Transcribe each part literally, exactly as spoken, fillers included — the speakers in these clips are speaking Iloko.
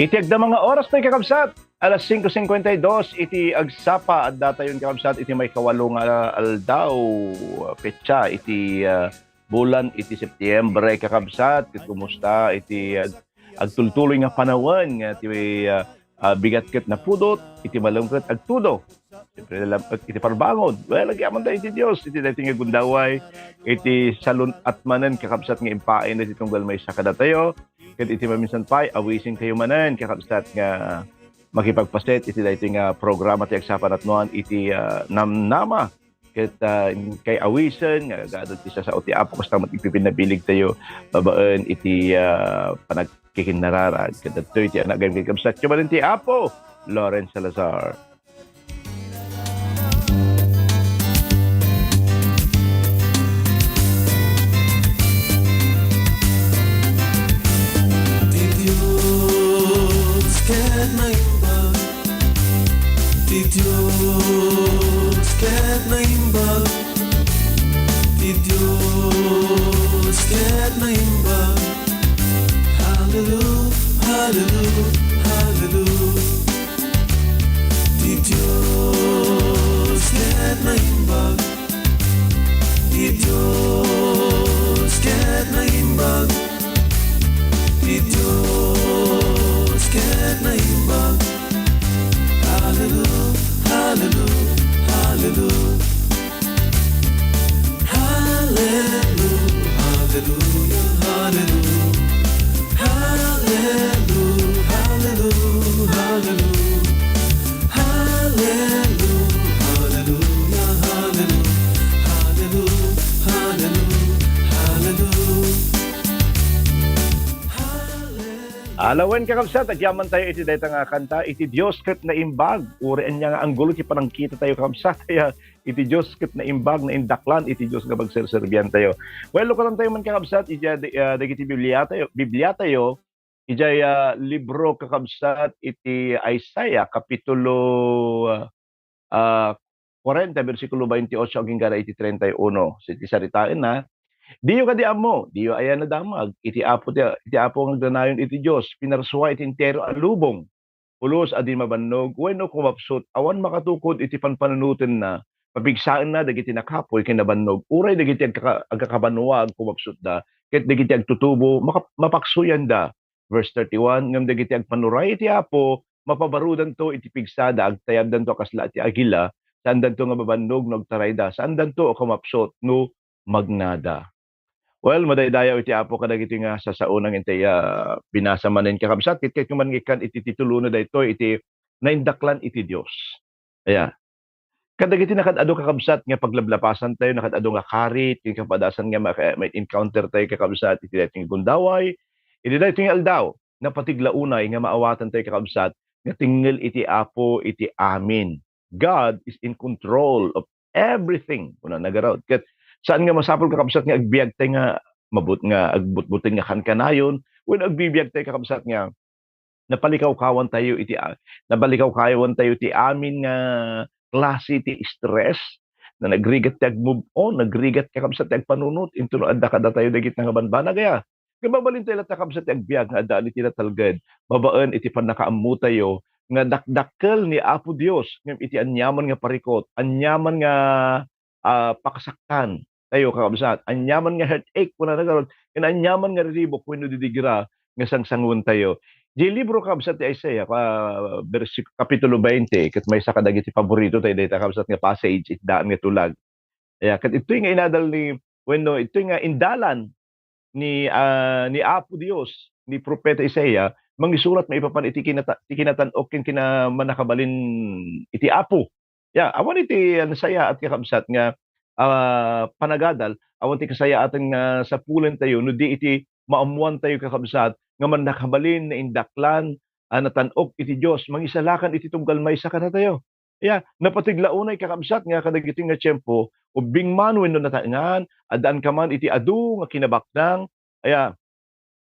Iti agdama nga oras toy, kakabsat, alas singko singkwenta y dos iti agsapa. Addatayon, kakabsat, iti maikawalo nga aldaw, petsa iti, ah, bulan iti Septiembre, kakabsat. Ket kumusta iti ag-, agtultuloy nga panawen nga ti, ah, ah, bigat ket napudot, iti malem ket agtudo? Siyempre, laeng iti parbangon. Well, agyamanta iti Dios, iti daytoy nga gundaway, iti salun-at manen, kakabsat, nga impaayna iti tunggal maysa kadatayo. Ket iti maminsan pay, awisenkayo manen, kakabsat, nga makipagpaset iti daytoy nga programa ti Agsapa Natnuan iti, ah, namnama. Ket, ah, kay awisen nga agadod ti sasao ti Apo, kasta met ipipinabiligtayo babaen iti, ah, panagkikinnararag. Ket daytoy ti anak-, kakabsatyo manen ti Apo, Lawrence Salazar. Ti Dios ket naimbag, ti Dios ket naimbag, ti Dios ket naimbag. Hallelujah, hallelujah, hallelujah. Ti Dios ket naimbag. Ti Dios ket naimbag. Ti Dios ket naimbag. Hallelujah, hallelujah, hallelujah. Hallelujah, hallelujah, hallelujah. Hallelujah, hallelujah, hallelujah. Hallelujah, hallelujah, hallelujah. Hallelujah, hallelujah, hallelujah. Hallelujah. Ala wen, kakabsat, agyamankatayo iti dayta nga kanta, iti Dios ket naimbag. Uray ania nga anggulo ti panagkitatayo, kakabsat, aya, iti Dios ket naimbag, naindaklan iti Dios nga pagserserbiantayo. Well, lukatantayo man, kakabsat, iti, ah, dagiti Bibliatayo, Bibliatayo, idiay, ah, libro, kakabsat, iti Isaiah, kapitulo, ah, kuwarenta, bersikulo baintiotso agingga iti treinta y uno. So, iti saritaenna, "Diyo kadi ammo, diyo aya nadamag, iti Apo ti, iti Apo nga agnanayon iti Dios, pinarsua iti entero a lubong, pulos a di mabannog wenno kumapsut, awan makatukod iti panpanunotenna, papigsaenna dagiti nakapuy ken nabannog, uray dagiti agkaka-, agkakabannoag kumapsutda, ket dagiti agtutubo, maka-, mapaksoyanda." Verse thirty-one, "Ngem dagiti agpanuray iti Apo, mapabarudanto iti pigsada, agtayabdanto a kasla ti agila, saandanto nga mabannog no agtarayda, saandanto a kumapsut no magnada." Well, madaydayaw iti Apo kadagiti nga sasaona nga intay, ah, binasa manen, kakabsat, ket, ket kuman nga ikkan iti titulona daytoy iti naindaklan iti Dios. Aya. Kadagiti nakaad-adu, kakabsat, nga paglablapasantayo, nakaad-adu nga karit, ken kapadasan nga maka-, ma-encounter tayo, kakabsat, iti daytoy nga gundaway, iti daytoy nga aldaw, napatigla unay nga maawatantayo, kakabsat, nga tengngel iti Apo iti amin. God is in control of everything, kuna na garud. Ket saan nga masapul, kakabsat, nga agbiagtay nga mabut-, nga agbutbuteng nga kankanayon, wenno agbibiagtay, kakabsat, nga napalikawkawantayo iti a-, napalikawkawantayo ti amin nga klase ti stress, na nagrigat ti ag-move on, nagrigat, kakabsat, ti agpanunot, intono adda kadatayo dagiti nangabanbanag aya. Ket mabalintayo latta, kakabsat, ti agbiag nga addaan iti natalged babaen iti pannakaammotayo nga dakdakkel ni Apo Dios, ngem iti aniaman nga parikut, aniaman nga, ah, pakasaktan tayo, kakabsat, aniaman nga heartache, kuna na garud, ken aniaman nga riribuk wenno didigra nga sangsanguentayo. Di libro, kakabsat, ti Isaiah, ah, bersik-, kapitulo bainte, ket maysa kadagiti paborito tayo dayta, kakabsat, nga passage, iti daan nga tulag. Aya, ket itoy nga inadal ni, wenno itoy nga indalan ni, ah, ni Apo Dios, ni Propeta Isaiah, mangisurat maipapan iti kinata-, ti kinatan-ok ken kina-, mannakabalin iti Apo. Ya, awan iti, ah, nasayaat, kakabsat, nga, ah, panagadal, awan ti kasayaatan nga sapulentayo no di iti maammoantayo, kakabsat, nga mannakabalin, naindaklan, ah, natan-ok iti Dios, mangisalakan iti tunggal maysa kadatayo. Ya, napatigla unay, kakabsat, nga kadagiti nga tiempo, ubbing man wenno nataengan, addaan ka man iti adu nga kinabaknang, aya,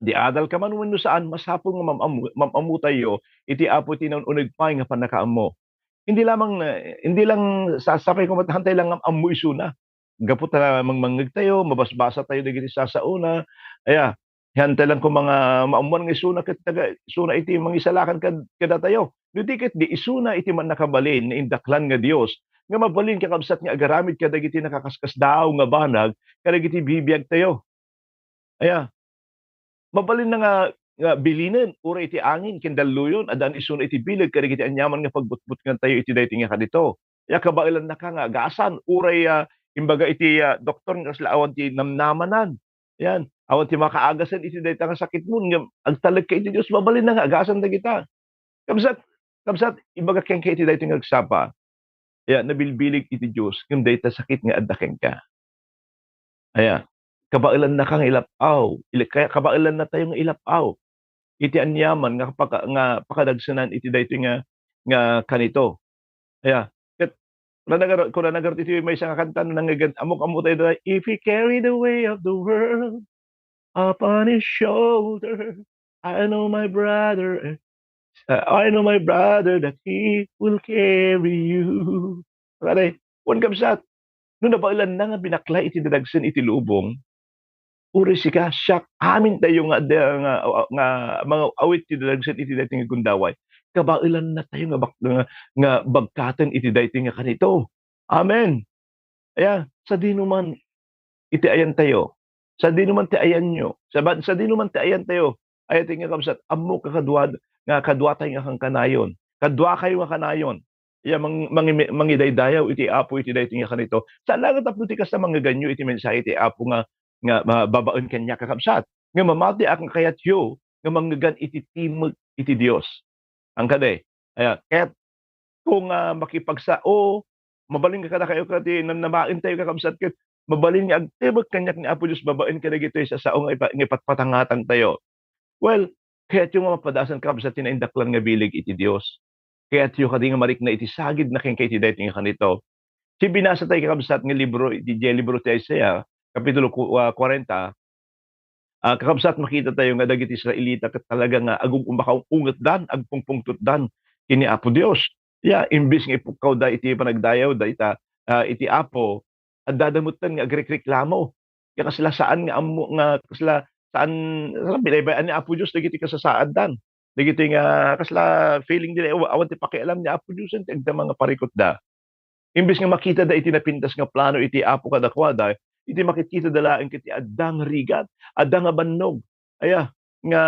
di adal ka man wenno saan, masapul nga mam-ammo-, mam-ammotayo iti Apo iti naun-uneg pay nga pannakaammo. Hindi lamang na, hindi lang sa-, sapay koma ta haantay lang nga ammo isuna. Gapu ta mangmangngegtayo, mabasbasatayo dagiti sasaona. Aya, Yan talang ko mga maammuan nga isuna ket taga, isuna iti mangisalakan kad-, kadatayo. No di ket di isuna iti mannakabalin nga indaklan nga Dios, nga mabalin kakabsat nga agaramid kadagiti nakaskasdaaw nga banag kadagiti bibiagtayo. Aya, mabalin na nga, nga bilinen, uray iti angin, ken dalluyon, addan isuna iti bileg kadagiti aniaman nga pagbutbutngantayo iti daytoy nga kanito. Ya, kabaelannaka nga agasan, uray, ah, imbaga iti, ah, doktor nga kasla awan ti namnamanan. Yan, awan ti makaagasan iti dayta nga sakitmo, ngem agtalekka iti Dios, mabalin na nga agasan dagita. Kabsat, kabsat, ibaga kenka iti daytoy nga agsapa. Ya, nabilbileg iti Dios, ngem dayta sakit nga adda kenka. Aya, kabaelannaka nga ilap-aw, ili-, kaya kabaelannatayo nga ilap-aw iti aniaman nga paka-, nga pakadagsenan iti daytoy nga, nga kanito. Aya, ket kuna nagar-, kuna nagarut iti maysa nga kanta, no nangngeggan, ammok-ammo tayo da, "If he carry the way of the world upon his shoulder, I know my brother, eh, uh, I know my brother that he will carry you." Pare, wen kabsat, no nabaelanna nga binaklay iti dadagsen iti lubong, uray sika, siak, amintayo nga adda nga, nga mangawit ti dadagsen iti daytoy nga gundaway. Kabaelannatayo nga bak-, nga, nga bagkaten iti daytoy nga kanito. Amen. Aya, sadino man iti ayantayo, sadino man ti ayanyo, saba-, sadino man ti ayantayo, aya ti nga kabsat, ammok a kadua, nga kaduatay nga kankanayon, kaduakayo nga kanayon. Ya, mang-, mangimi-, mangidaydayaw iti Apo iti daytoy nga kanito. Saan la nga tapno ti kasta mangngegganyo iti mensahe ti Apo nga, nga ma-, babaen kaniak, kakabsat, nga mamati a kayatyo nga mangngeggan iti timek iti Dios. Ang kadi, aya, ket kung, ah, makipagsao, mabalin nga kadakayo ket ti namnamaentayo, kakabsat, ket mabalin nga agtimek kaniak ni Apo Dios babaen kadagitoy a sao nga ipa-, nga ipatpatangatangtayo. Well, kayatyo nga mapadasan, kakabsat, ti naindaklan nga bileg iti Dios? Kayatyo kadi nga marikna iti sagidna kenka iti daytoy nga kanito? Ti binasatayo, kakabsat, nga libro, iti, iti libro ti Isaiah, kapitulo ku-, ah, kwarenta, ah, kakabsat, makitatayo nga dagiti Israelita ket talaga nga agum-, makaung-ungetdan, agpungpungtotdan ken ni Apo Dios. Ya, imbes nga ipukkawda iti panagdayawda ita, ah, iti Apo, addada metten nga agrekreklamo. Ya, kasla saan nga ammo nga, kasla saan, kasla binaybay-an ni Apo Dios dagiti kasasaaddan. Dagiti nga kasla feeling dida, aw-, awan ti pakialam ni Apo Dios iti agdama nga parikutda. Imbes nga makitada iti napintas nga plano iti Apo kadakuada, iti makitkitada laeng ket ti adda nga rigat, adda nga bannog, aya, nga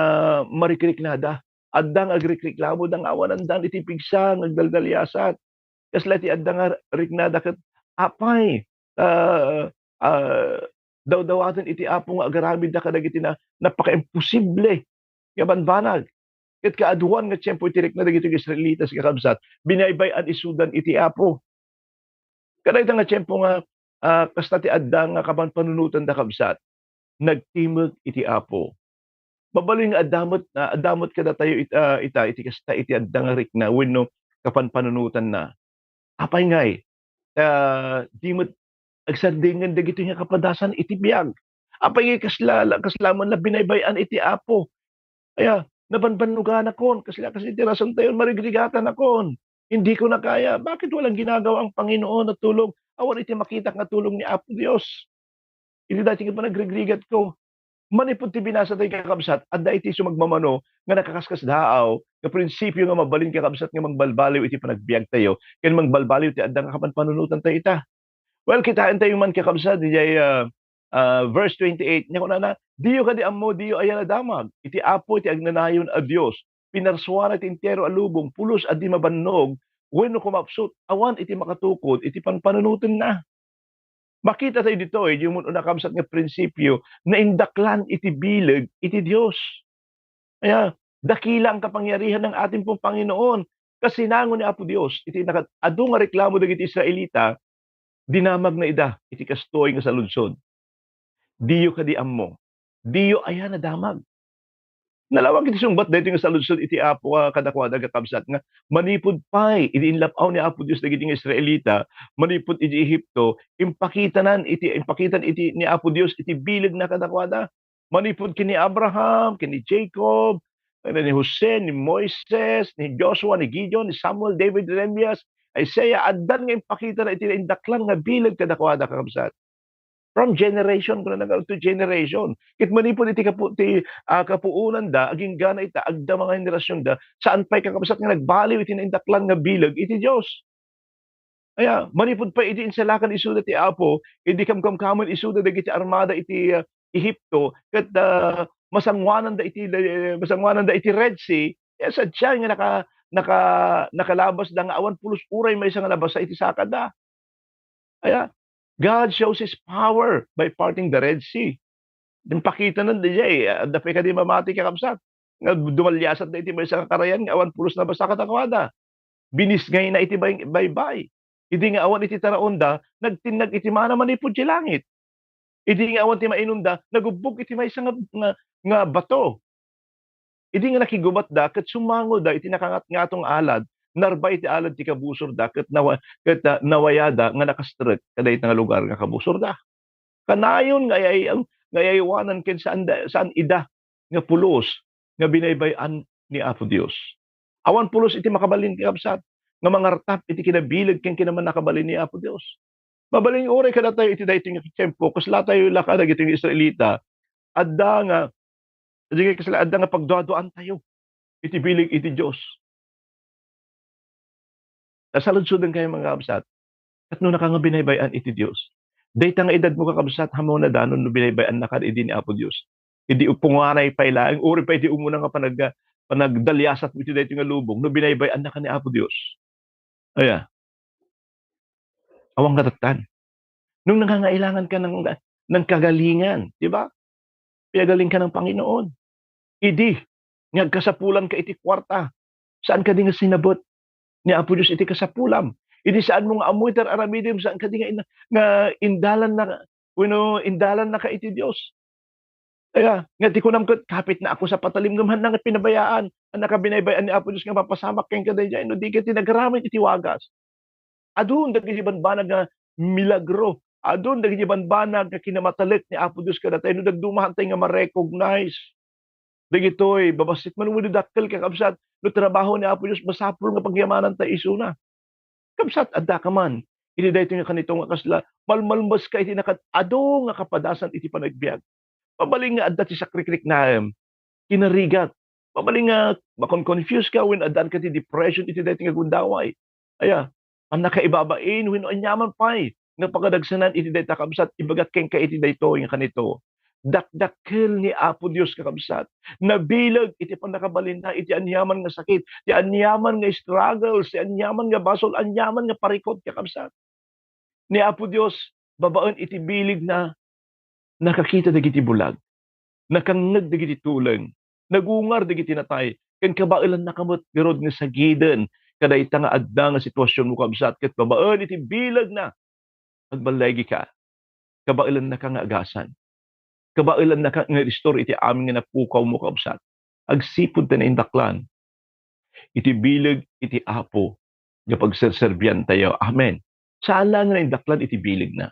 marikriknada, adda nga agrekreklamo, da nga awanandan iti pigsa nga agdaldaliasat. Kasla ti adda nga riknada ket apay, ah, ah, dawdawaten iti Apo nga agaramidda kadagiti na-, napakaimposible nga banbanag. Ket kaaduan nga tiempo iti rikna dagiti Israelitas, kakabsat, binaybay-an isudan iti Apo. Kadayta nga tiempo nga, ah, kasta ti adda nga kapanpanunotanda, kabsat, nagtimek iti Apo. Mabalin nga adda met, ah, adda met kadatayo it-, ah, ita, iti kasta, iti adda nga rikna wenno kapanpanunotanna. Apay ngay, ah, di met agsardenggen dagitoy nga kapadasan iti biag? Apay ngay kasla, kasla man la binaybay-an iti Apo? Aya, nabanbannoganakon, kasla, kasla iti rason tayon, marigrigatanakon. Hindi ko na kaya. Bakit walang ginagawa ang Panginoon na tulong? Awan iti makitak nga tulong ni Apo Dios. Iti daytoy nga panagrigrigatko. Manipud ti binasatayo, kakabsat, adda iti sumagmamano nga nakaskasdaaw nga prinsipio nga mabalin, kakabsat, nga mangbalbaliw iti panagbiagtayo ken mangbalbaliw ti adda nga kapanpanunotantayo ita. Well, kitaentayo man, kakabsat, diay, ah, ah, verse twenty-eight, nia kunana, "Diyo kadi ammo, diyo ayan a damag? Iti Apo ti agnanayon a Dios. Pinarsuana ti entero a lubong, pulos a di mabannog wenno kumapsut, awan iti makatukod iti panpanunotenna." Makitatayo ditoy, diay umuna, kabsat, nga prinsipio, naindaklan iti bileg iti Dios. Aya, dakila ang kapangyarihan ng ating pong Panginoon. Kasinango ni Apo Dios iti naka-, adu nga reklamo dagiti Israelita, dinamagna ida iti kastoy nga saludsod. Diyo kadi ammo? Diyo aya nadamag? Nalawag iti sungbat daytoy nga saludsod iti Apo, ah, kadakuada, kakabsat, nga manipud pay idi inlap-aw ni Apo Dios dagiti nga Israelita, manipud idi Egipto, impakitanan iti, impakitan iti ni Apo Dios iti bilegna kadakuada. Manipud ken ni Abraham, ken ni Jacob, ken ni Jose, ni Moises, ni Joshua, ni Gideon, ni Samuel, David, Jeremias, Isaiah, addan nga impakitana iti indaklan nga bileg kadakuada, kakabsat. From generation, kunana nga, to generation. Ket manipud iti kapu-, ti, ah, kapuonanda, agingga ita, agdama nga henerasionda, saan pay kakabsat nga nagbaliw iti naindaklan nga bileg iti Dios. Aya, manipud pay idi insalakan isuda ti Apo, idi kamkamkamuen isuda dagiti armada iti, ah, Ehipto, ket, ah, masangoananda iti, eh, masangoananda iti Red Sea, ya, sadiay nga naka-, naka-, nakalabasda nga awan pulos uray maysa nga nabasa iti sakada. Aya, God shows His power by parting the Red Sea. Impakitana daydiay, adda pay kadi mamati, kakabsat, nga dumaliasatda iti maysa nga karayan nga awan pulos nabasa kadakuada. Binisngayna iti bay-, baybay. Idi nga awan iti taraonda, nagtinnag iti mana manipud ti langit. Idi nga awan ti mainumda, nagubbog iti maysa nga, nga, nga bato. Idi nga nakigubatda ket sumangoda iti nakangatngato nga alad, narbay ti alad ti kabusorda ket nawa-, ket, ah, nawayada nga nakastrek kadayta nga lugar nga kabusorda. Kanayon nga ay-, ay-, nga ayaywanan ken saan da-, saan ida nga pulos nga binaybay-an ni Apo Dios. Awan pulos iti makabalin, kakabsat, nga mangartap iti kinabileg ken kinamannakabalin ni Apo Dios. Mabalin nga uray kadatayo iti daytoy nga tiempo, kasla tayo la kadagiti Israelita, adda nga, dagiti kasla, adda nga pagduaduaantayo iti bileg iti Dios. Nasaludsodenkayo, mga kabsat, ket no naka nga binaybay-an iti Dios, dayta nga edadmo, kakabsat, ammona danon no binaybay-annaka idi ni Apo Dios. Idi punganay pay laeng, uray pay ti umuna nga panag-, panagdaliasatmo iti daytoy nga lubong, no binaybay-annaka ni Apo Dios. Aya. Awan katattan. Nung nangangailangan ka ng, ng kagalingan, di ba? Piyagaling ka ng Panginoon. Idi nga agkasapulan ka iti kuarta, saan kadi nga sinabet ni Apo Dios iti kasapulam? Idi saan mo nga ammo iti ar-aramidem, saan kadi nga in-, nga indalan na, wenno indalan na ka iti Dios? Aya, nga ti kunam ket, kapit na ako sa patalim, ngem hanna nga pinabayaan, hanna ka binaybay-an ni Apo Dios nga mapasamak kenka daydiay, no di ket ti nagaramid iti wagas. Adun dagiti banbanag nga milagro. Adun dagiti banbanag nga kinamatalek ni Apo Dios kadatayo no dadduma hantay nga ma-recognize dagitoy. Babassit man wenno dakkel, kakabsat, no trabaho ni Apo Dios, masapul nga pagyamananta isuna. Kabsat, adda ka man iti daytoy nga kanito nga kasla, malmalmes ka iti nakat-, adu nga kapadasan iti panagbiag. Mabalin nga adda ti sakrikriknaem, kinarigat. Mabalin nga makon-confuse ka wenno addaan ka ti depression iti daytoy nga gundaway. Aya, pannakaibabain wenno aniaman pay nga pakadagsanan iti dayta, kabsat, ibagak kenka iti daytoy nga kanito. Dakdakkel ni Apo Dios, kakabsat. Nabileg iti pannakabalinna iti aniaman nga sakit, ti aniaman nga struggles, ti aniaman nga basol, aniaman nga parikut, kakabsat. Ni Apo Dios, babaen iti bilegna, nakakita dagiti bulag, nakangngeg dagiti tuleng, nagungar dagiti natay, ken kabaelannaka met ngarud nga sagiden kadayta nga adda nga situasionmo, kabsat, ket babaen iti bilegna, agballigika. Kabaelannaka nga agasan. Kabaelannaka nga restore iti amin nga napukawmo, kabsat. Agsipud ta naindaklan iti bileg iti Apo nga pagserserbiantayo. Amen. Saan laeng nga naindaklan iti bilegna,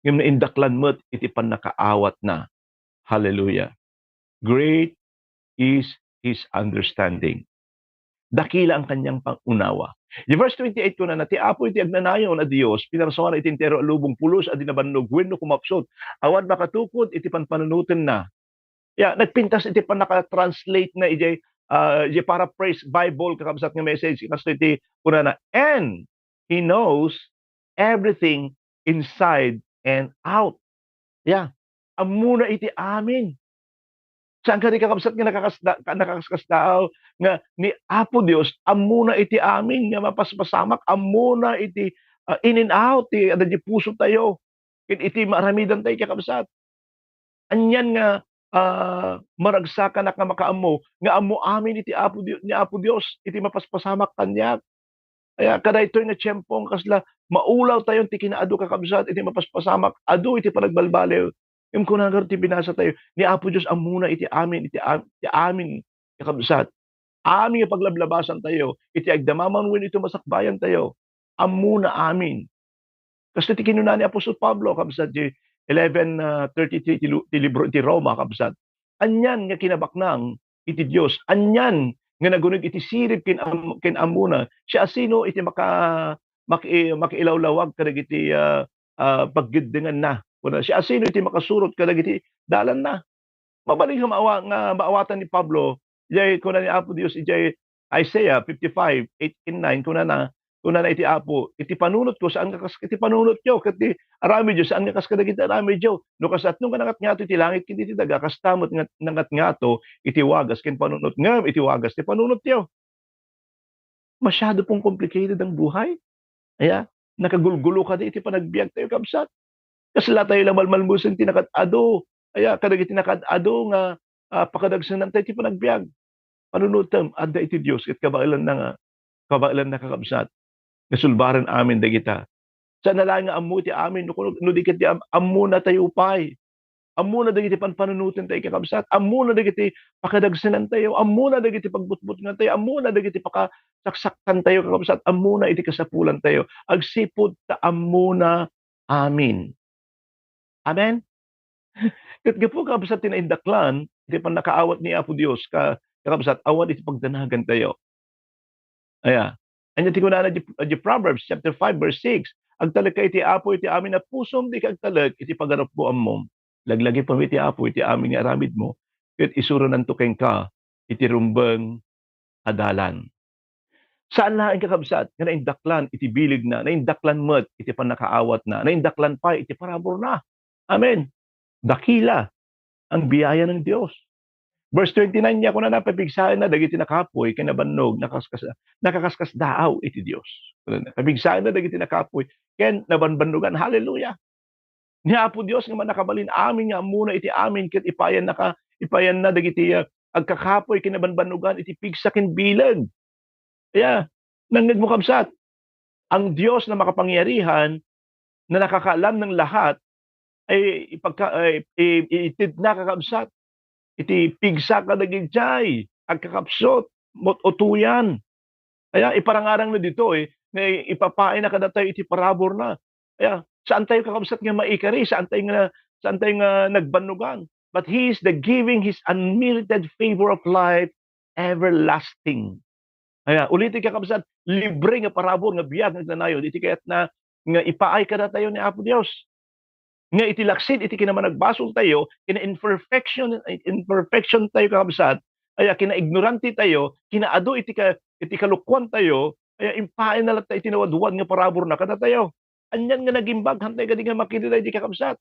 ngem naindaklan met iti pannakaawatna. Hallelujah. Great is his understanding. Dakila ang kanyang pangunawa. Di verse twenty-eight kunana, "Ti Apo iti agnanayon a Dios, pinarsuana iti entero a lubong, pulos a di nabannog wenno kumapsut. Awan makatukod iti panpanunotenna." Ya, nagpintas iti pannaka-translate na ijay, ah, ijay paraphrase Bible, kakabsat, nga message. Kasto iti kunana, "And he knows everything inside and out." Ya, ammona iti amin. Saan kadi, kakabsat, nga nakakasda-, nakakaskasdaaw nga ni Apo Dios ammona iti amin nga mapaspasamak, ammona iti, ah, in and out ti adda di pusotayo ken iti maaramidantayo, kakabsat. Anian nga, ah, maragsakanak nga makaammo nga ammo amin iti Apo Di-, ni Apo Dios iti mapaspasamak kaniak. Aya, kadaytoy nga tiempo nga kasla maulawtayon ti kinaadu, kakabsat, iti mapaspasamak, adu iti panagbalbaliw. Ngem kuna ngarud ti binasatayo, ni Apo Dios ammona iti amin, iti am-, iti amin, kakabsat. Amin nga paglablabasantayo, iti agdama man wenno iti masakbayantayo, ammona amin. Kastoy ti kinuna ni Apostol Pablo, kabsat, di eleven, ah, thirty-three ti lu-, ti libro ti Roma, kabsat. Anian nga kinabaknang iti Dios, anian nga naguneg iti sirib ken am-, ken ammona, siasino iti maka-, maki-, makiilawlawag kadagiti, ah, ah, paggeddengna? Kuna, "Siasino iti makasurot kadagiti dalanna?" Mabalin nga maawa-, nga maawatan ni Pablo, idiay kuna ni Apo Dios idiay Isaiah fifty-five, eight and nine, kunana, kunana iti Apo, "Iti panunotko, saan nga kas iti panunotyo, ket ti aramidyo, saan nga kas kadagiti aramidyo. No kasatno nga nangatngato iti langit ken iti daga, kasta met nga nangatngato iti wagas ken panunot, ngem iti wagas ti panunotyo." Masyado pong complicated ang buhay. Aya, nakagulgulo kadi iti panagbiag tayo, kabsat. Kasla tayo la malmalmusen ti nakaad-adu. Aya, kadagiti nakaad-adu nga, ah, pakadagsenan tayo ti panagbiag. Panunotem, adda iti Dios, ket kabaelanna nga, kabaelanna, kakabsat, nga sulbaren amin dagita. Saan a laeng nga ammo iti amin, no, no di ket di am-, ammona tayo pay. Ammona dagiti panpanunoten tayo, kakabsat. Ammona dagiti pakadagsenan tayo. Ammona dagiti pagbutbutngan tayo. Ammona dagiti pakasaksaktan tayo, kakabsat. Ammona iti kasapulan tayo. Agsipud ta ammona amin. Amen? Ket gapu, kakabsat, ti naindaklan, iti pannakaawat ni Apo Dios, ka-, kakabsat, awan iti pagdanagan tayo. Aya, ania ti kunana di, di Proverbs chapter five, verse six, "Agtalekka iti Apo iti amin a pusom, dika agtalek iti pagarupmo, ammom. Laglagipem iti Apo iti amin nga aramidmo, ket isuronanto kenka iti rumbeng a dalan." Saan laeng, kakabsat, nga naindaklan iti bilegna, naindaklan met iti pannakaawatna, naindaklan pay iti paraburna. Amen. Dakila ang biyaya ng Dios. Verse twenty-nine niya, kunana, "Papigsaenna dagiti nakapuy ken nabannog, nakaskas-, nakakaskasdaaw iti Dios." Kunana, "Papigsaenna dagiti nakapuy ken nabanbannogan." Hallelujah! Ni Apo Dios nga Mannakabalin Amin nga ammona iti amin ket ipaayannaka, ipayanna dagiti, ah, agkakapuy ken nabanbannogan iti pigsa ken bileg. Aya, nangngegmo, kabsat, ang Dios na makapangyarihan, na nakakaalam ng lahat, ay ipagka-, ay i-, i-, itedna, kakabsat, iti pigsa kadagiti agkakapsut, met utoyan. Aya, iparangarangna ditoy, nga ipapaayna kadatayo iti paraburna. Aya, saan tayo, kakabsat, nga maikari, saan tayo nga, saan tayo nga nagbannogan. But he is the giving his unmerited favor of life everlasting. Aya, ulitek, kakabsat, libre nga parabur nga biag nga agnanayon iti kayatna nga ipaay kadatayo ni Apo Dios. Nga iti laksid iti kinamanagbasoltayo, kina-imperfection, imperfectiontayo, kakabsat, aya, kinaignorantayo, kinaadu iti ka-, iti kalokuantayo, aya, impaayna latta iti nawadwad nga paraburna kadatayo. Anian nga nagimbag, haantayo kadi nga makita daydi, kakabsat.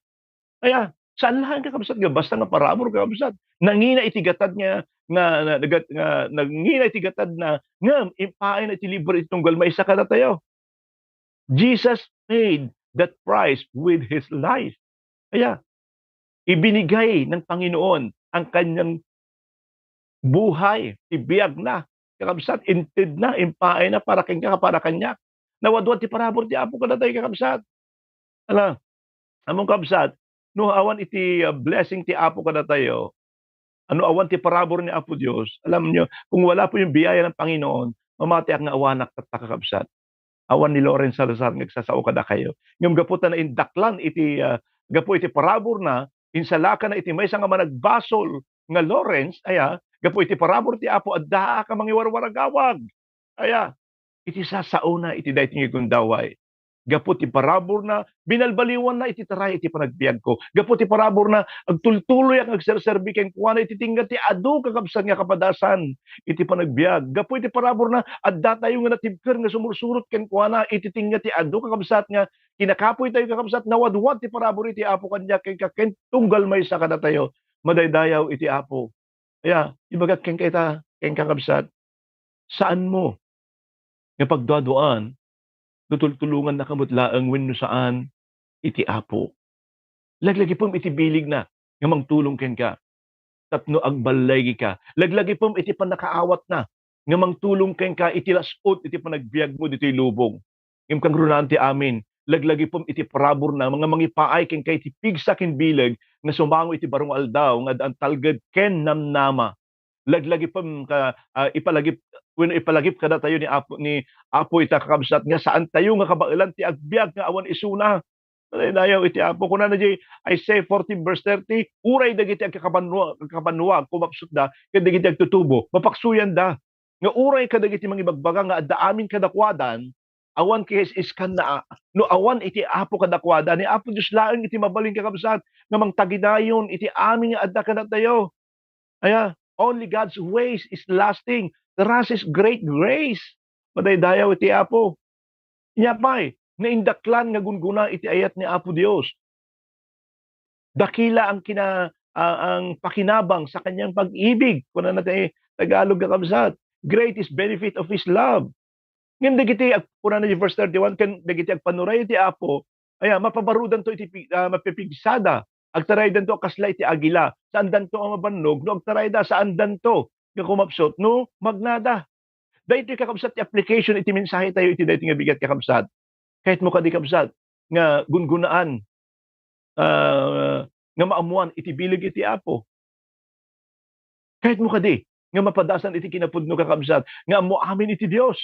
Aya, saan laeng, kakabsat, nga basta nga parabur, kakabsat. Nangina iti gatad nga, nga, nga, nga, nga, nangina iti gatadna, ngem impaayna iti libre iti tunggal maysa kadatayo. Jesus paid that price with his life. Kaya, ibinigay ng Panginoon ang kanyang buhay, ti biagna, kakabsat, intedna, impaayna para kenka, para kaniak. Nawadwad ti parabur ti Apo kadatayo, kakabsat. Ala, ammom, kabsat, no awan iti, ah, blessing ti Apo kadatayo, ano, awan ti parabur ni Apo Dios, alam niyo, kung wala po yung biyaya ng Panginoon, mamatiak nga awanak tatta, kakabsat. Awan ni Lawrence Salazar nga agsasao kadakayo. Ngem gapu ta naindaklan iti, ah, gapu iti paraburna, insalakanna iti maysa nga managbasol nga Lawrence, aya, gapu iti parabur ti Apo, addaak a mangiwarwaragawag. Aya, iti sasaona iti daytoy nga gundaway. Gapu ti paraburna, binalbaliwanna iti taray iti panagbiagko. Gapu ti paraburna, agtultuloyak nga agserserbi kenkuana iti tingga ti adu, kakabsat, nga kapadasan iti panagbiag. Gapu iti paraburna, addatayo nga natibker nga sumursurot kenkuana iti tingga ti adu, kakabsat, nga kinakapoytayo, kakabsat, nawadwad ti parabur iti Apo kaniak kenka ken tunggal maysa kadatayo. Madaydayaw iti Apo. Aya, ibagak kenka ita, kenka, kabsat, saanmo nga pagduaduaan no tultulongannaka met laeng wenno saan iti Apo. Laglagipem iti bilegna nga mangtulong kenka tapno agballigika. Laglagipem iti pannakaawatna nga mangtulong kenka iti las-ut iti panagbiagmo ditoy lubong. Ngem kangrunaan ti amin, laglagipem iti paraburna nga mangipaay kenka iti pigsa ken bileg nga sumango iti baro nga aldaw nga addaan talged ken namnama. Laglagipem ka, ah, ipalagip, wenno ipalagip kadatayo ni Apo, ni Apo ita, kakabsat, nga saantayo nga kabaelan ti agbiag nga awan isuna. Madaydayaw iti Apo. Kunana diay Isaiah fourteen verse thirty, "Uray dagiti agkakabanua-, agkakabanua kumapsutda, ken dagiti agtutubo, mapaksoyanda. Nga uray kadagiti mangibagbaga nga adda amin kadakuadan, awan kas-iskanna, a, no awan iti Apo kadakuada. Ni Apo Dios laeng iti mabalin, kakabsat, nga mangtaginayon iti amin nga adda kadatayo. Aya, only God's ways is lasting. Trust His great grace. Madaydayaw iti Apo. Nia pay, naindaklan nga gunggona iti ayat ni Apo Dios. Dakila ang kina-, a-, ang pakinabang sa kanyang pag-ibig, kunana ti Tagalog, kakabsat. Great is benefit of His love. Ngem dagiti ag-, kunana ti verse thirty-one, ken dagiti agpanuray iti Apo, aya, mapabarudanto iti pi-, a, mapipigsada. Agtaraydanto a kasla iti agila. Saandanto a mabannog no agtarayda, saandanto nga kumapsut no magnada. Daytoy, kakabsat, ti application iti mensahe tayo iti daytoy nga bigat, kakabsat. Kayatmo kadi, kabsat, nga gungunaan, ah, nga maammoan iti bileg iti Apo. Kayatmo kadi nga mapadasan iti kinapudno, kakabsat, nga ammo amin iti Dios.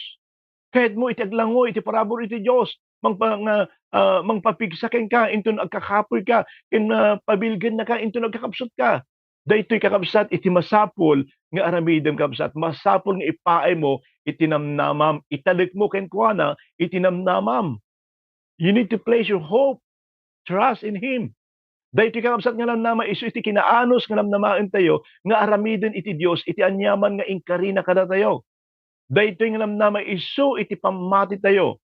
Kayatmo iti aglangoy iti parabur iti Dios, mangpa-, nga, ah, mangpapigsa kenka inton agkakapoyka, ken, ah, pabilgennaka inton agkakapsutka. Daytoy, kakabsat, iti masapul nga aramidem, kabsat. Masapul nga ipaaymo iti namnamam, italekmo kenkuana iti namnamam. You need to place your hope, trust in Him. Daytoy, kakabsat, nga namnama isu iti kinaanus nga namnamaentayo nga aramiden iti Dios iti aniaman nga inkarina kadatayo. Daytoy nga namnama isu iti pammatitayo.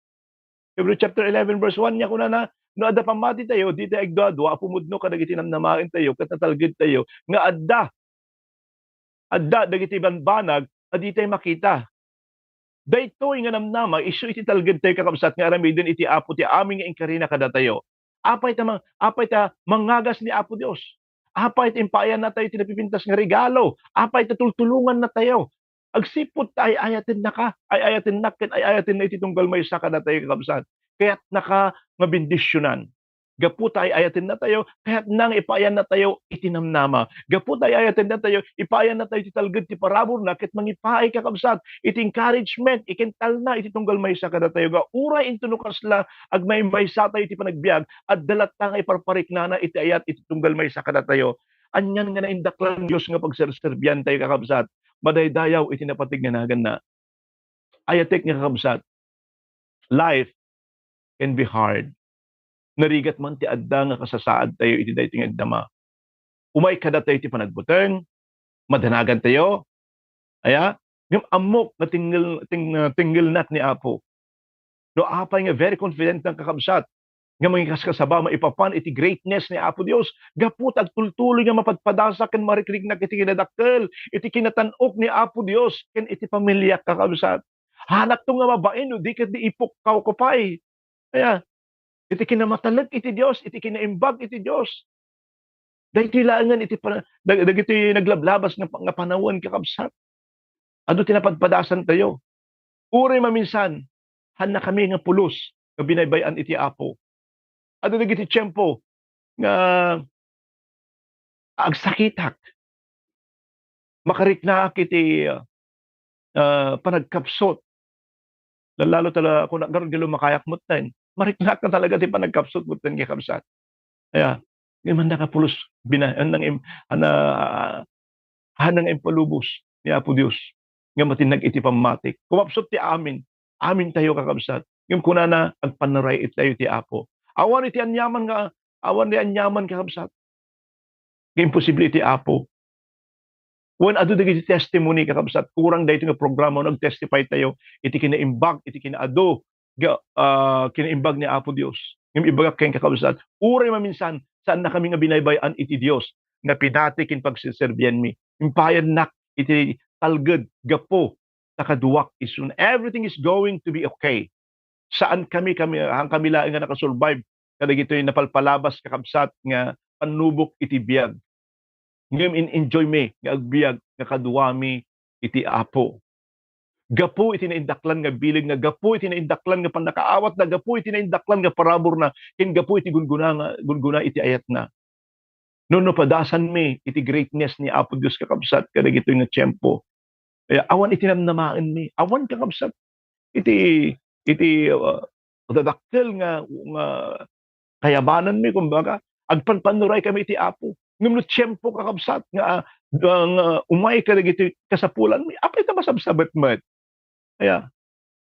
Hebrew chapter eleven, verse one, nia kunana, no adda pammatitayo, ditay agduadua a pumudno kadagiti namnamaentayo ket natalgedtayo nga adda, adda dagiti banbanag a ditay makita. Daytoy nga namnama isu iti talgedtayo, kakabsat, nga aramiden iti Apo ti amin nga inkarina kadatayo. Apay ta ma-, apay ta mangagas ni Apo Dios? Apay ta impaayannatayo ti napipintas nga regalo? Apay ta tultulongannatayo? Agsipud ta ay-ayatennaka, ay-ayatennak, ken ay-ayatenna iti tunggal maysa kadatayo, kakabsat. Kayatnaka nga bendisionan. Gapu ta ay-ayatennatayo, kayatna nga ipaayannatayo iti namnama. Gapu ta ay-ayatennatayo, ipaayannatayo ti talged ti paraburna, ket mangipaay, kakabsat, iti encouragement, ikentalna iti tunggal maysa kadatayo. Nga uray inton no kasla agmaymaysatayo iti panagbiag, adda latta nga iparpariknana iti ayat iti tunggal maysa kadatayo. Anian nga naindaklan Dios nga pagserserbiantayo, kakabsat? Madaydayaw iti napateg nga naganna. Ayatek nga kakabsat, life can be hard. Narigat man ti adda nga kasasaadtayo iti daytoy nga agdama. Umay kadatayo ti panagbuteng, madanagantayo, aya, ngem ammok nga tinggel-, ting-, ah, tenggelnak ni Apo. No apay nga very confident nga kakabsat, nga mangikaskasaba maipapan iti greatness ni Apo Dios, gapu ta agtultuloy nga mapadpadasak ken marikriknak iti kinadakkel, iti kinatan-ok ni Apo Dios, ken iti pamiliak, kakabsat. Hanakto nga mabain no di ket di ipukkawko pay. Aya, iti kinamatalek iti Dios, iti kinaimbag iti Dios. Daytoy laengen iti pa-, dag-, dagiti naglablabas nga pa-, nga panawen, kakabsat. Adu ti napadpadasantayo. Uray maminsan, hannakami nga pulos nga binaybay-an iti Apo. Adu dagiti tiempo nga agsakitak. Makariknaak iti, ah, panagkapsut. Lalo ta la-, kuna-, garud nga lumakayak metten. Mariknaak na talaga ti panagkapsut metten, kakabsat. Aya, ngem hannaka pulos bina-, hannang im-, hana-, hannang impalubos ni Apo Dios nga matinnag iti pammatik. Kumapsut ti amin. Amintayo, kakabsat. Ngem kunana, agpanuray itayo ti Apo. Awan iti aniaman nga, awan iti aniaman, kakabsat, nga imposible iti Apo. Wen adu dagiti testimony, kakabsat, kurang daytoy nga programa no agtestify tayo iti kinaimbag, iti kinaadu ga-, ah, kinaimbag ni Apo Dios. Ngem ibagak ken, kakabsat, uray maminsan, saannakami nga binaybay-an iti Dios nga pinati ken pagserserbianmi. Impayannak iti talged gapu ta kaduak isun. Everything is going to be okay. Saan kami, kami, han kami laeng nga nakasurvive kadagitoy napalpalabas, kakabsat, nga pannubok iti biag. Ngem in-enjoy mi nga agbiag nga kaduami iti Apo. Gapu iti naindaklan nga bileg, nga gapu iti naindaklan nga pannakaawatna, gapu iti naindaklan nga paraburna, ken gapu iti gungguna nga, gungguna iti ayatna. No, no padasanmi iti greatness ni Apo Dios, kakabsat, kadagitoy nga tiempo, eh, awan iti namnamaenmi. Awan, kakabsat, iti, iti, ah, dadakkel nga, nga kayabananmi, kumbaga, agpanpanuray kami iti Apo. Ngem no tiempo, kakabsat, nga, ah, nga umay kadagitoy kasapulanmi, apay ta masabsabet met? Aya,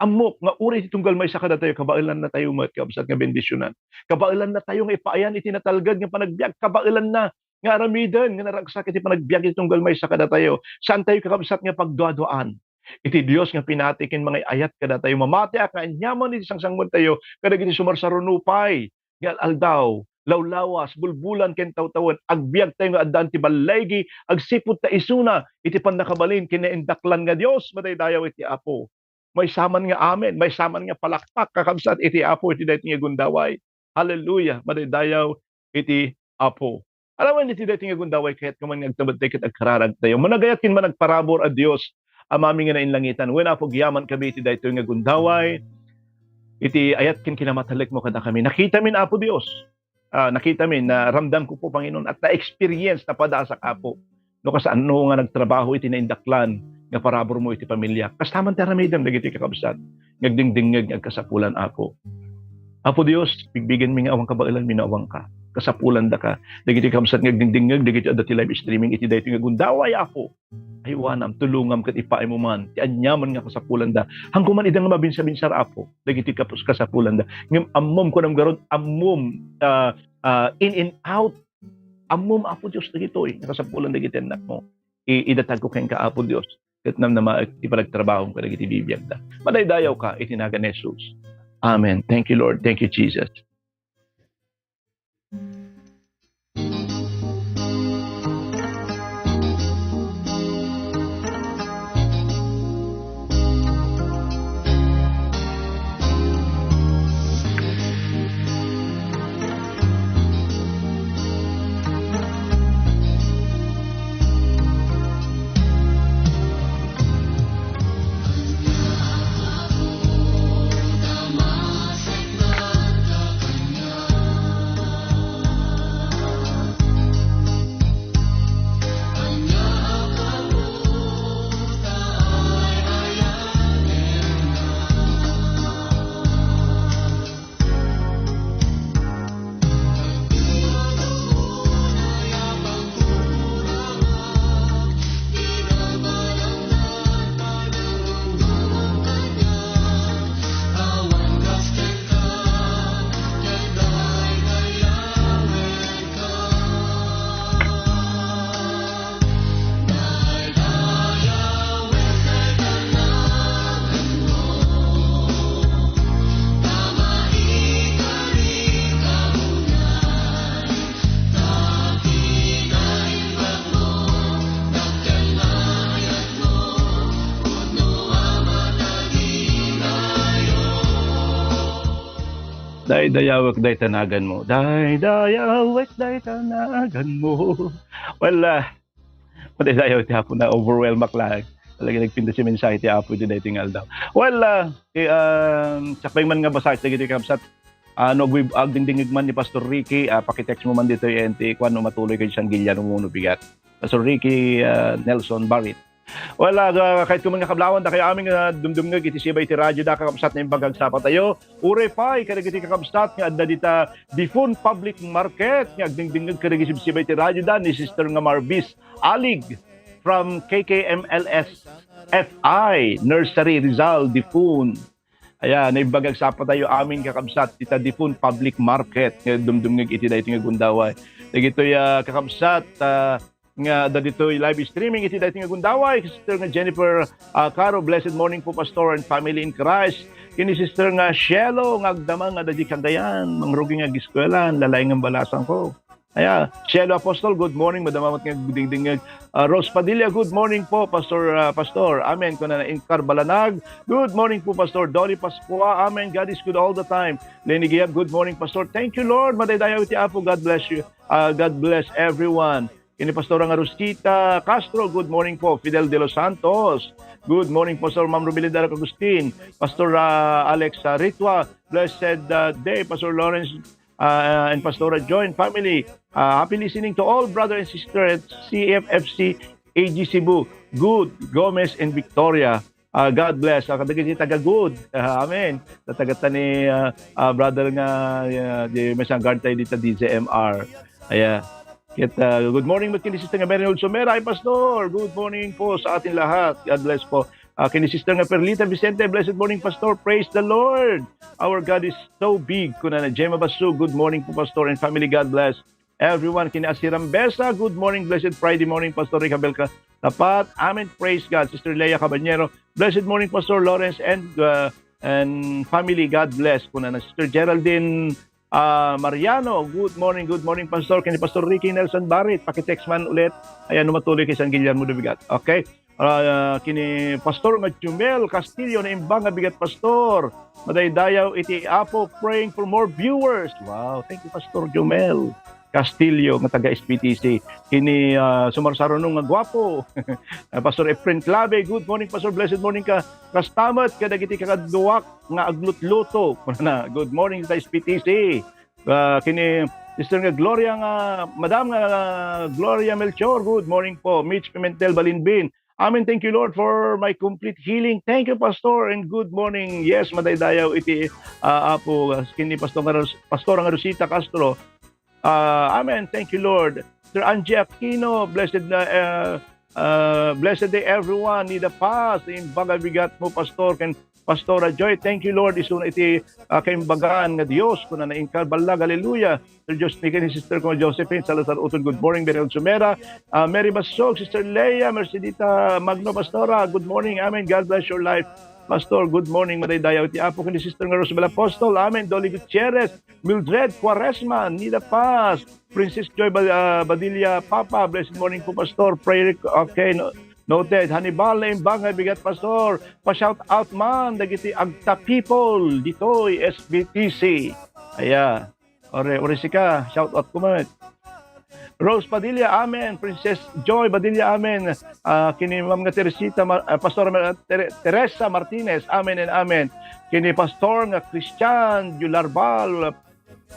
ammok nga uray iti tunggal maysa kadatayo, kabaelannatayo met, kabsat, nga bendisionan. Kabaelannatayo nga ipaayan iti natalged nga panagbiag. Kabaelanna nga aramiden nga naragsak iti panagbiag iti tunggal maysa kadatayo. Saantayo, kakabsat, nga pagduaduaan iti Dios nga pinati ken mangay-ayat kadatayo. Mamatiak nga aniaman iti sangsangmedtayo kadagiti sumarsaruno pay nga al-aldaw, lawlawas, bulbulan ken tawtawen. Agbiagtayo nga addaan ti ballaigi agsipud ta isuna iti pannakabalin ken naindaklan nga Dios. Madaydayaw iti Apo. Maysa man nga amen, maysa man nga palakpak, kakabsat, iti Apo iti daytoy nga gundaway. Hallelujah! Madaydayaw iti Apo. Aramid iti daytoy nga gundaway, kayatko man nga agtabadtay ket agkararagtayo. Managayat ken managparabur a Dios, Amami nga nainlangitan. Wen, Apo, agyaman kami iti daytoy nga gundaway, iti ayat ken kinamatalekmo kadakami. Nakitamin, Apo Dios, ah, nakitamin, naramdamko po, Panginoon, at na-experience, napadasak, Apo, no kasano nga nagtrabaho iti naindaklan nga paraburmo iti pamilya. Kasta man ti aramidem dagiti kakabsat nga agdingdingngeg nga agkasapulan, Apo. Apo Dios, bigbigenmi nga awan kabaelanmi no awanka. Kasapulanda ka. Dagiti kakabsat nga agdingdingngeg dagiti adda ti live streaming iti daytoy nga gundaway, Apo. Aywanam, tulongam ket ipaaymo man ti aniaman nga kasapulanda. Hanko man ida nga mabinsabinsar, Apo, dagiti kapus-, kasapulanda. Ngem ammom, kunam garud, ammom, ah, ah, in and out. Ammom, Apo Dios, dagitoy nga kasapulan dagiti annakmo. I-, idatagko kenka, Apo Dios, ket namnamaek ti panagtrabahom kadagiti bibiagda. Madaydayawka iti nagan ni Jesus. Amen. Thank you, Lord. Thank you, Jesus. Daydayawek dayta naganmo. Daydayawek dayta naganmo. Well, ah, madaydayaw ti Apo, na-overwhelmak laeng. Talaga nagpintas ti mensahe ti Apo iti daytoy nga aldaw. Well, ah, eh, um, sakbay man nga basaek dagiti kabsat, ah, no agwi-, agdingdingngeg man ni Pastor Ricky, ah, pakitext mo man ditoy, eh, ti kuan no matuloy kayo sanggilia no, no bigat. Pastor Ricky, ah, Nelson Barit. Well, ah, ga-, kayatko man nga kablawan, dakayo amin nga dumdumngeg iti siba iti radioda, kakabsat, naimbag nga agsapatayo. Uray pay kadagiti kakabsat nga adda dita Difun Public Market nga agdingdingngeg kadagiti sibsiba iti radioda ni Sister nga Marvis Alig from K K M L S F I Nursery, Rizal, Difun. Aya, naimbag nga agsapatayo amin, kakabsat, dita Difun Public Market nga dumdumngeg iti daytoy nga gundaway. Dagitoy, ah, kakabsat, ah, nga adda ditoy live streaming iti daytoy nga gundaway, Sister nga Jennifer, ah, Caro, "Blessed morning po, Pastor and family in Christ." Ken ni Sister nga Shelo nga agdama nga adda di Cagayan, mangrugi nga agiskuelan, lalaing nga balasang ko. Aya, Shelo Apostol, good morning, madama met nga agdingdingngeg. Ah, Rose Padilla, "Good morning po, Pastor, ah, Pastor." Amen. Kunana, Incar Balanag, "Good morning po, Pastor." Dolly Pascua, "Amen. God is good all the time." Lenny Giab, "Good morning, Pastor." Thank you, Lord. Madaydayaw iti Apo. God bless you. Ah, God bless everyone. Ini Pastora nga Rosita Castro, good morning po. Fidel de los Santos, good morning po, Sir. Ma'am Romelinda Agustin, Pastor, ah, Alex, ah, Ritua, blessed, ah, day, Pastor Lawrence, ah, and Pastora Joy and family. Ah, happy listening to all brother and sister at C F F C A G Cebu. Good, Gomez and Victoria. Ah, God bless. Ah, kadagiti taga-good. Ah, amen. Tatagatan ni, ah, ah, brother nga, ah, di may sanggarta dita D Z M R. Aya. Ket, ah, good morning, met ken ni Sister nga Mary Olsomera. Ay, Pastor, good morning po sa ating lahat. God bless po. Ah, kini Sister nga Perlita Vicente, "Blessed morning, Pastor. Praise the Lord. Our God is so big." Kunana, Gemma Basu, "Good morning po, Pastor and family. God bless everyone." Kini Asiram Besa, "Good morning, blessed Friday morning, Pastor Rick Abel Ka-, Tapat." Amen. Praise God. Sister Leia Caballero, "Blessed morning, Pastor Lawrence and, uh, and family. God bless." Kunana, Sister Geraldine, ah, Mariano, "Good morning, good morning, Pastor." Kini Pastor Ricky Nelson Barit, pakitext man ulit. Ayan, no matuloy kay San Guillermo de Vigat. Okay? Ah, kini Pastor nga Jumel Castillo, "Naimbag nga bigat, Pastor. Madaydayaw iti Apo, praying for more viewers." Wow, thank you, Pastor Jumel Castillo, nga taga S P T C. Kini, ah, sumarsarunong nga guapo. Ah, Pastor Efren Clave, "Good morning, Pastor. Blessed morning ka. Kastamet kadagiti kakaduak nga aglutluto." Kunana, "Good morning sa S P T C." Ah, kini Sister nga Gloria nga, Madam nga Gloria Melchor, "Good morning po." Mitch Pimentel Balinbin, "Amen, thank you, Lord, for my complete healing. Thank you, Pastor, and good morning." Yes, madaydayaw iti, ah, Apo, ah, kini Pastor nga Ros-, Pastor nga Rosita Castro. Ah, amen, thank you, Lord. Sir Angie Aquino, "Blessed na, ah, ah, blessed day, everyone. Need a pass." Imbag a bigat mo, Pastor, ken Pastora Joy. Thank you, Lord. Isuna iti, ah, kaimbagan nga Dios. Kunana, "Inka ballag, hallelujah." Sir Dios ni ken Sister ko, Josephine Salazar Uton, "Good morning." Bernard Sumera, ah, Mary Basog, Sister Leia, Mercedita Magno, "Pastora, good morning. Amen. God bless your life. Pastor, good morning." Madaydayaw ti Apo ken ni Sister nga Rosabel Apostol. Amen. Dolly Gutierrez, Mildred Quaresma, "Need a pass." Princess Joy Ba-, ah, Badilla, "Papa, blessed morning po, Pastor. Prayer requ-," okay, no-, noted. Hannibal, "Naimbag nga bigat, Pastor. Pa-shout out man dagiti Agta people ditoy S B T C." Aya. Ore, ore sika, shout out ko met. Rose Padilla, "Amen." Princess Joy Padilla, "Amen." Ah, kini Ma'am nga Teresita Mar-, ah, Pastor Mar-, Tere-, Teresa Martinez, "Amen and amen." Kini Pastor nga Christian Jularbal,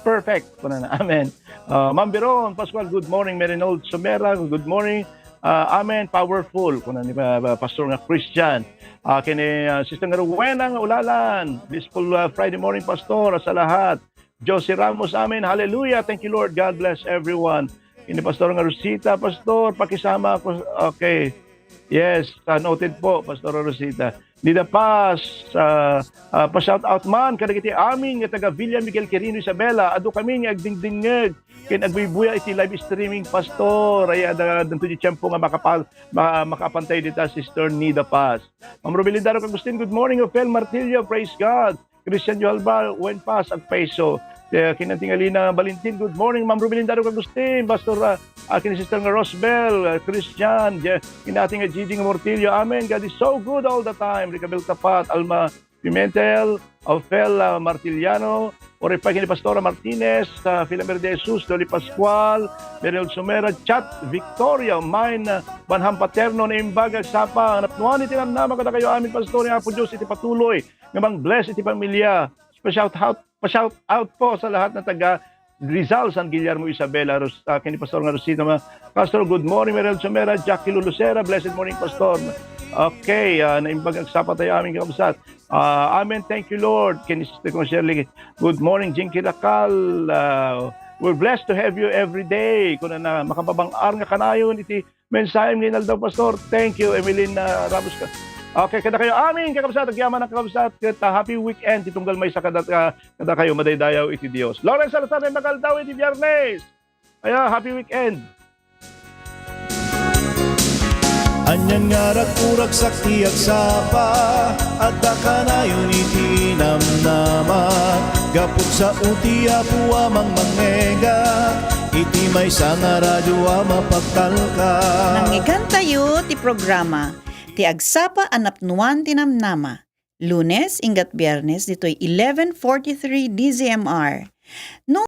"Perfect." Kunana, "Amen." Ah, Ma'am Biron Pascual, "Good morning." Merinold Sumera, "Good morning." Ah, "Amen. Powerful." Kunana ni, ah, Pastor nga Christian. Ah, kini, ah, Sister nga Rowena nga Ulalan, "Blissful, ah, Friday morning, Pastor, sa lahat." Josie Ramos, "Amen. Hallelujah. Thank you, Lord. God bless everyone." Ini Pastor nga Rosita, "Pastor, pakisama ako." Okay. Yes, ah, noted po, Pastor Rosita. Need a pass, ah, ah, pa-shout out man kadagiti amin nga taga Villa Miguel Quirino, Isabela. Adu kami nga agdingdingngeg ken agbuybuya iti live streaming, Pastor. Ay, adda, addanto ti tiempo nga makapa-, ma-, makaapantay dita, Sister Nida Paz. Ma'am Rubilin Darok Agustin, "Good morning, Ophel Martillo. Praise God." Christian Johalbal, "Wen pas agpayso." Eh, kinating Alina Valentin, "Good morning, Ma'am Rubilin Darok Agustin, Pastor, ah, ah, kini Sister nga Rosbel, ah, Christian, Je-, kinating nga Gigi nga Mortillo. Amen. God is so good all the time." Ricabel Tapat, Alma Pimentel, Ophel, ah, Martiliano, uri pa kini Pastora Martinez, ah, Filamer de Jesus, Dolly Pascual, Meriel Sumera, Chat Victoria, mine, ah, Banham Paterno, naimbag agsapa, napnuan iti namnama kadakayo amin, Pastor, ni Apo Dios, iti patuloy nga mang-bless iti pamilya. Pa-shout out, pa-shout out po sa lahat ng taga Rizal, San Guillermo, Isabela, Ros-, ah, kini Pastor nga Rosita, ma-, "Pastor, good morning." Merel Sumera, Jackie Lulusera, "Blessed morning, Pastor." Okay, ah, naimbag agsapa tayo, amin kakabsat. Ah, amen, thank you, Lord. Kini Sister ko Shirley, "Good morning, Jinky Lakal. Ah, we're blessed to have you every day." Kuna na, "Makababang-ar nga kanayon iti mensahe nga inaldaw, Pastor." Thank you, Emeline, ah, Ramos ka. Okay, kadakayo amin, kakabsat, agyaman ang kakabsat, ket, ah, happy weekend, ti tunggal maysa kada, ah, kadakayo, madaydayaw iti Dios. Lawrence Salazar, naimbag aldaw iti Biyernes. Aya, happy weekend. Anian nga raguragsak ti agsapa, adda kanayon iti namnama. Gapu ta sao ti Apo a mangmangngegak iti maysa nga radyo a mapagtalkan. Nangngegtayo ti programa, ti agsapa a napnuan ti namnama. Lunes, inggat Biernes, ditoy eleven forty-three D Z M R. No